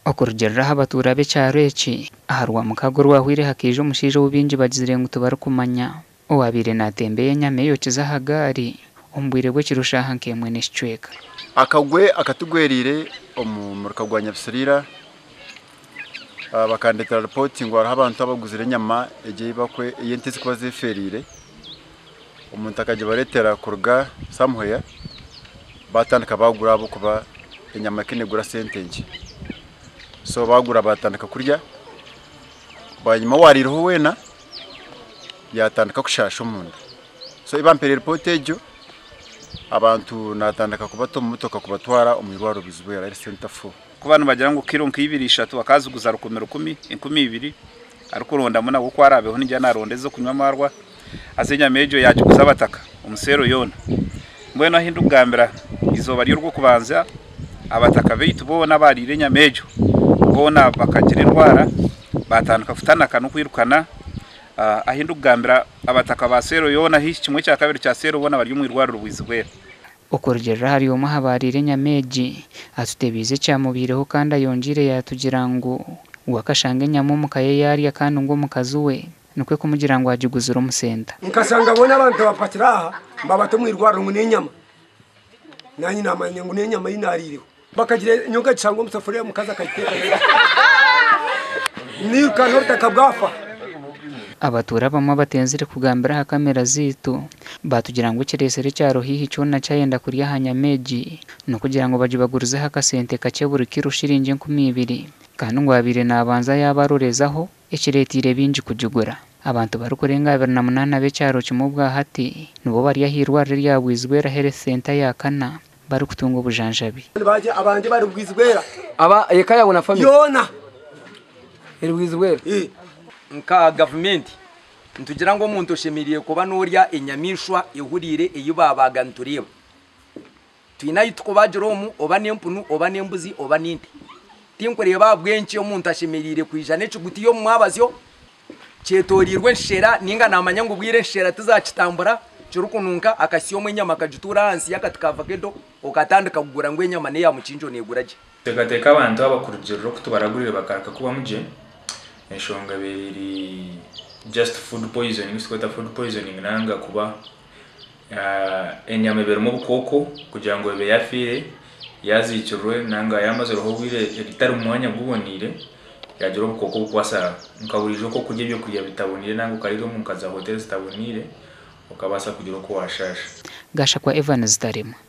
Okurugiirira aha batuura b'ekyaro eki, aha Rwamukaaga orwahweire hakaija omushaija ou baingi bagizire ngu tibarikumanya owaabaire naatembeya enyama eyokize aha gaari omu bwire bw'ekiro shaaha nk'emwe n'ekicweka. Akagwe akatugweriire omu muruka gwa Nyabisiriira bakandetera ripooti ngu hariho abantu abaguzire enyama egi ei ente zirikuba zeferiire, omuntu akagibareetera kuruga somewhere batandika bagura ahabw'okuba enyama ekaba negura sente nkye. So bagura batandika kurya, bwanyima owariireho weena yatandika kushaasha omunda. So ei bampeire ripooti egyo, abantu natandika kubata omu motoka kubatwara omu irwariro Buzibwera Health Centre 4. Ku nibagira ngu kiro nka ibiri ishatu akaziguza rukumi rukumi, 2000, arikurondamu nabwo ku araabeho ningira naaronda ez'okunywa amaarwa, haza enyama egyo yaagiguza abataka omu seero yoona. Mbwenu ahi ndikugambira eizooba ry'orw'okubanza abataka baitu boona abaariire enyama egyo boona bakagira endwara baatandika kutanaka n'okwirukana. Ahi ndikugambira abataka ba seero yoona haihi kimwe kya kabiri kya seero boona bari omu irwariro Bwizibwera. Okurugiirira ahari omwe aha baariire enyama egi, atutebiize ekyamubaireho kandi ayongyeire yaatugira ngu we akashanga enyama omu ka ye yaarya kandi ngu omukazi we nikwo kumugira ngu agiguzire omu senta. Nkashanga boona abantu abapakire aha mbabata omu irwariro ngu n'enyama. Naanye naamanya ngu n'enyama ei naariireho. Bakagira nyowe nkagishanga omu safuriya omukazi akagiteeka nairuka n'obutaka bwafa. Abatuura abamwe abatenzire kugambira aha kamera zaitu baatugira ngu ekireetsire ekyaro haihi kyona kyayenda kurya aha nyama egi n'okugira ngu bagibagurizeho akasente kakye buri kiro shiringi 2000 kandi ngu abaire naabanza yaabarorezaho ekireeteire baingi kugigura. Abantu barikurenga 28 ab'ekyaro kimwe obwahati nibo bari ah'eirwariro erya Bwizibwera Health Centre ya kana barikutunga obujanjabi. Abandi bari Bwizibwera. Aba eka yawe na family. Yoona eri Bwizibwera. Nka gavumenti nitugira ngu omuntu oshemereire kuba norya enyamaishwa ehuriire ei baabaaga nitureeba. Twine ahu turikubagira omu oba n'empunu oba n'embuzi oba n'ente. Tinkureeba ahabw'enki omuntu ashemereire kwija n'ekigutiya omu mwabazyo kyetoreirwe enshera ninga namanya ngu bwire enshera tizakitambura kirikununka akasya omwo enyama akagituura ahansi y'akati ka vakedo okatandika kugura ngu enyama neya mukinjo negura gye. Teekateeka abantu aba kurugiirira oku tubaragurire bakareka kubamu gye, enshonga ebaire eri just food poisoning eki turikweta food poisoning nanga kuba enyama eba erimu obukooko kugira ngu ebe yafiire, yaziikirwe nanga yamazireho obwire etari mu mwanya guboniire yagira obukooko obukubaasa nka buriijo oku okurya ebyokurya bitaboniire nanga okariira omu nka za hoteeri zitaboniire okabaasa kugira oku waashaasha. Gashakwa Evans Taremwa.